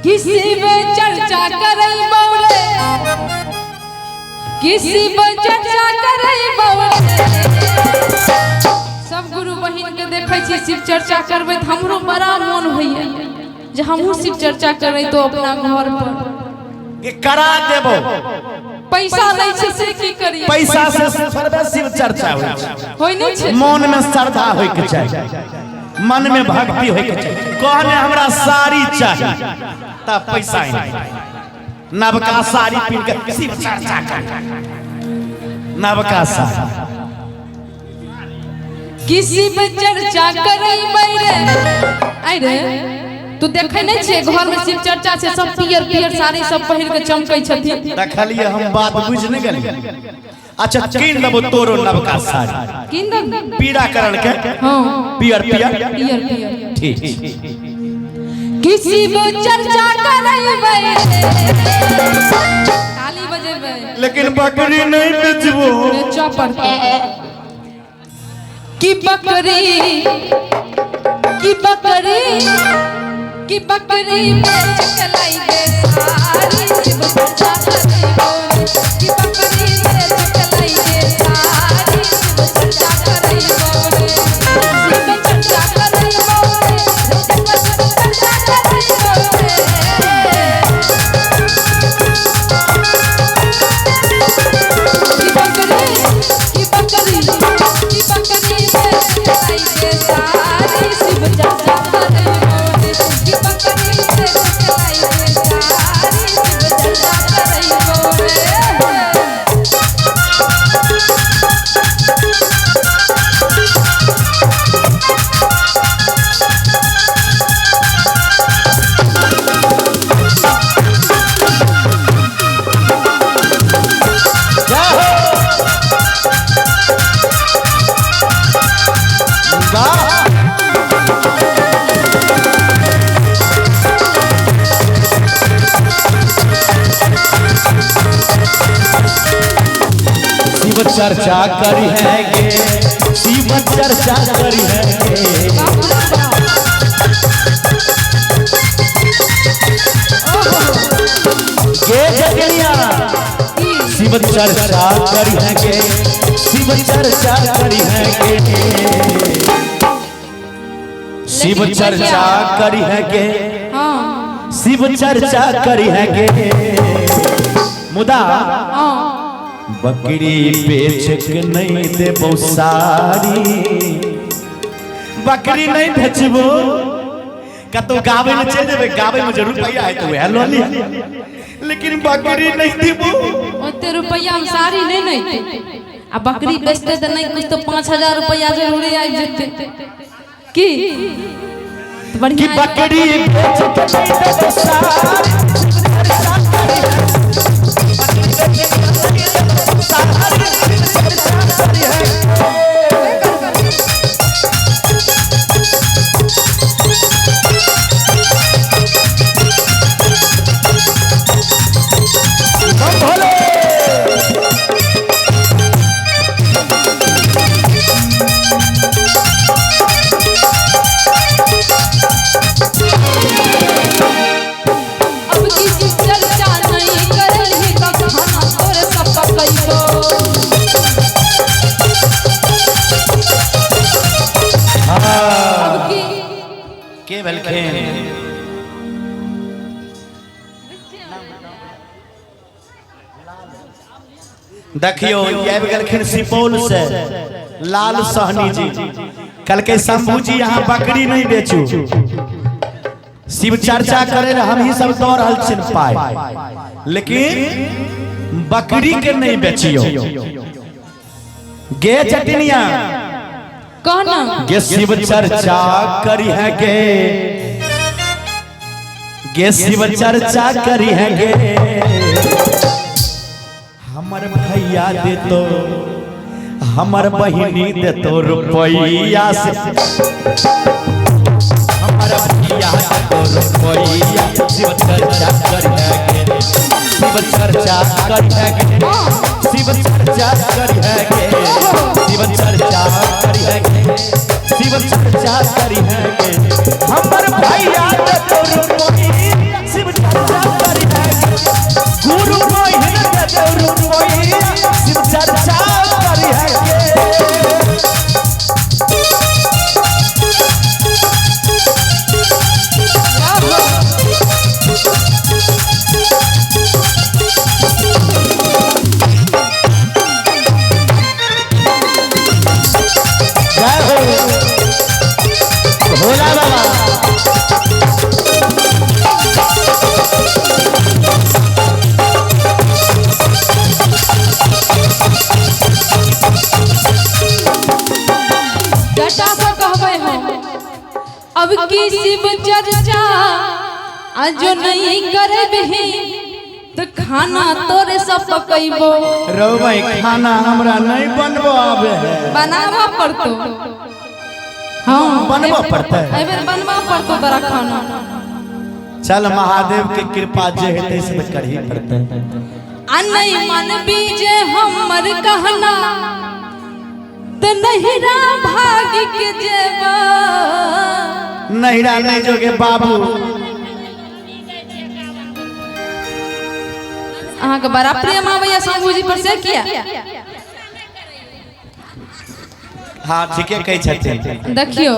किसी पे चर्चा करै बौरे, किसी पे चर्चा करै बौरे। सब गुरु बहिन के देखै छी शिव चर्चा करबै तऽ हमरो बड़ा मोन होइए जे हमहूँ शिव चर्चा करै तो अपना घर पर। कि करा देबो। पैसा लै छै से की करिए? पैसा से थोड़बे शिव चर्चा होइ छै। होइ नहि छै। मन में श्रद्धा होय के चाही, मन में भक्ति होय के चाही। कहने हमरा साड़ी चाही तब पैसा ही नवका साड़ी पीन के शिव चर्चा कर, नवका साड़ी। किसी पे चर्चा करै रे, आइ रे तू देखै नहि छियै घर में शिव चर्चा छै, सब पियर पियर साड़ी सब पहिर के चमकै छथिन। देखलिए हम बात बुझ नहीं गेलिए। अच्छा कीन लेबो तोरो नवका साड़ी। कीन दे। पीड़ा करण के। हाँ। पियर पियर। पियर पियर। ठीक। किसी पे चर्चा करै रे, ताली बजेबै। लेकिन बकरी नहीं बेचबो। बेचऽ पड़तै। कि बकरी, कि बकरी, कि बकरी बेच के लाई दे सारी शिव चर्चा करै बौरे। कि बकरी बेच के लाई दे सारी शिव चर्चा करै बौरे। शिव चर्चा करै बौरे, शिव चर्चा करै बौरे। कि बकरी, कि बकरी, कि बकरी बेच के लाई दे सारी शिव चर्चा करै बौरे। कि बकरी बेच के लाई दे सारी शिव चर्चा करै बौरे। जय हो। वाह। शिव चर्चा करी है गे, शिव चर्चा करी है गे। बाप रे बाप। गे जगलिया। की? शिव चर्चा करी है गे, शिव चर्चा करी है गे, शिव चर्चा करी है गे। हाँ। शिव चर्चा करी है गे। मुदा हाँ। बकरी बेच के नहीं देबो साड़ी, बकरी नहीं बेचबो। कतौ गावे में चल जेबै, गावे में जरूर रुपया है तो वह लऽ लिया, लेकिन बकरी नहीं देबो। ओते रुपैया में साड़ी नहि ने अयतै। आ बकरी बेचतै तऽ नहि कुछ तऽ 5000 रुपैआ जरूरे आबि जेतै। की तऽ कि बढ़िया। बकरी बेच के नहीं देबो साड़ी, बम भोले। अब किसी चर्चा नहीं करलही तऽ खाना तोरे सब पकैबो। अब की के भेलखिन? देखियो ई आबि गेलखिन सुपौल से लाल सहनी जी। कहलकै शंभू जी यहाँ बकरी नहीं बेचू, शिव चर्चा करे ले हम ही सब दऽ रहल छियनि पाइ, लेकिन बकरी के नहीं बेचियो। गे चटनिया। कह ना। गे शिव चर्चा करी है गे, गे शिव चर्चा करी है गे। हमर भैया देतो, हमर बहिनी देतो रुपैया से, हमर भैया देतो रुपैया, शिव चर्चा करी है गे, शिव चर्चा करी है गे, शिव चर्चा करी है गे, शिव चर्चा करी है गे, शिव चर्चा करी है गे। हमर भैया देतो रुपैया, शिव जो नहीं करबही तो खाना तोरे सब पकैबो। रौ भाई, खाना हमरा नहीं बनबो आबे है। बनाबऽ पड़तो। हाँ। बनबऽ पड़तै? एहि बेर बनबऽ पड़तो तोरा खाना। चल, महादेव के कृपा जे हेतै से तऽ करही पड़तै। आ नहीं मनबी जे हमर कहना तऽ नहिरा भाग के जेबा। नहिरा नहीं जोगे बाबू। अहाँके बड़ा प्रेम आबैया शंभूजी पर, से किया? हाँ, ठीके कहै छथिन। देखियौ।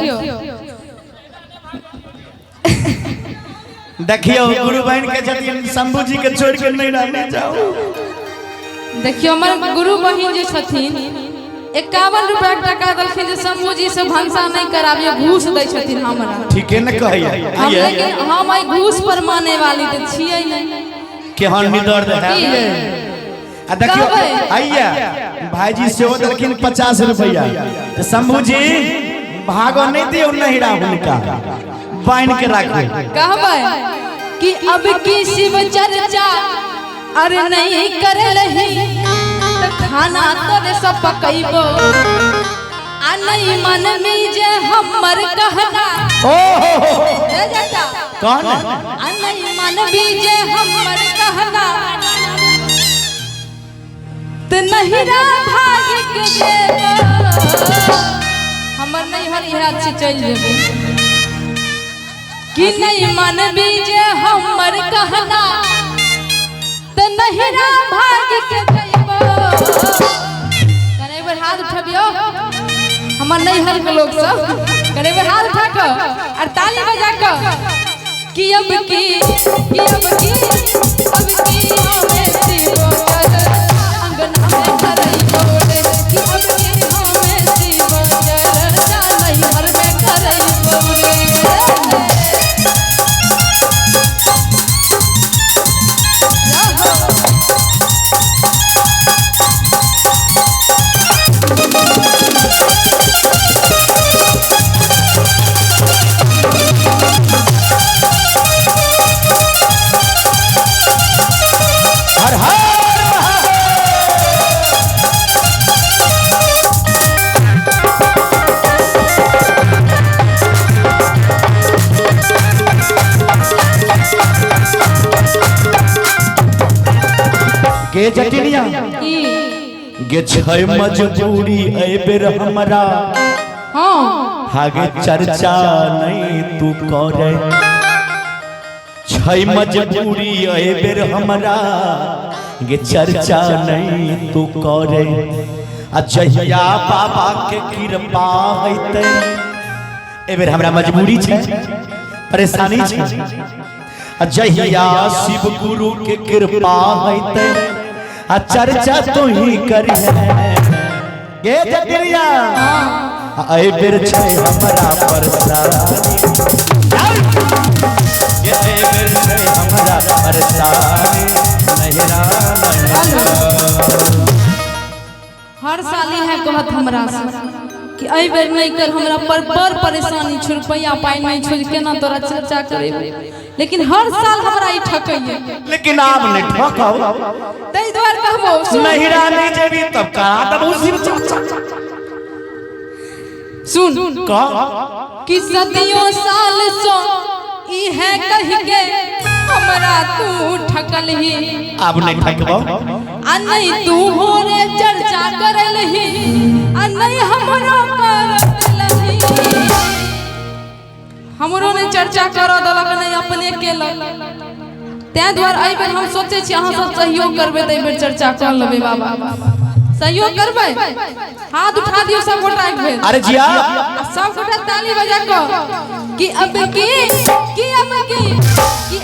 देखियौ, गुरु बहन के छथिन, शंभू जी के छोड़ के नहिरा नहीं जाओ। देखियौ, हमर गुरु बहिन जे छथिन 51 रुपया के टका देलखिन जे शंभू जी से भनसा नहीं कराबियो, घूस दै छथिन हमरा। ठीके ने कहैया। हम लेकिन हम एहि घूस पर माने वाली तऽ छियै नहि। केहन निदर्द है। की? आ देखियौ। कहबै। आइया भाईजी सेहो देलखिन 50 रुपैआ, तऽ शंभू जी भागो नहीं दियौ नहिरा, हुनका बान्हि के राखू। कहबै कि अब की शिव चर्चा अरे नहीं कर रही तो खाना तोरे सब पकैबो। आ नहीं मन में जे हमर कहना। ओ हो हो। ए जाता। कौन? आ नहीं मन भी जे हमर कहना तो नहिरा भाग के जेबो। हमर नैहर इहे अच्छी, चलि जेबो कि नहीं मनबी जे हमर कहना तो नहिरा भाग के जइबो। कने एक बेर हाथ उठबियो, हमर नैहर के लोग सब कने एक बेर हाथ उठा कऽ और ताली बजा कऽ कि अब की, कि अब की, अब की हमें शिव चर्चा अंगना में करैबो रे, कि अब की हमें शिव चर्चा नैहर में करैबो रे। जाहो। हर हर महादेव। गे जटिनिया। की? गे छै मजबूरी एहि बेर हमरा। हागे चर्चा नहीं तू करे, छै मजबूरी एहि बेर हमरा, गे चर्चा नहीं तू करे। आ जहिया बाबा के कृपा हेतै, एहि बेर हमरा मजबूरी छै, परेशानी छै, आ जहिया शिव गुरु के कृपा हेतै आ चर्चा तू ही करिहे। गे जटिलिया, एहि बेर छै हमरा परेशानी, गे एहि बेर छै हमरा परेशानी, नहिरा नहीं। हर साल इएह कहत हमरा से कि एहि बेर नहि कर, हमरा पर बड़ परेशानी छौ, रुपैआ पाइ नहि छौ, जे केना तोरा चर्चा करेबै, लेकिन हर साल हमरा ई ठकैया। लेकिन आब नहि ठकब। ताहि दुआरे कहबो, सुन। नहिरा नहीं जेबी तब करा देबौ शिव चर्चा। सुन। कह। कि सदियों साल सो इहे कह के हमरा तू ठकलही। आब नहि ठकबौ। आ नहीं तू हो रे चर्चा करलही, आ नहीं हमरो करलही, हमरो नहीं चर्चा कर देलक, नहीं अपने केलक। ताहि दुआरे एहि बेर हम सोचै छी अहाँ सब सहयोग करबै तऽ एहि बेर चर्चा कर लेबै। बाबा, सहयोग करबै? हाथ उठा दियौ सब गोटा एक बेर। अरे जिया। आ सब गोटा ताली बजा कऽ कि अब की, कि अब की, कि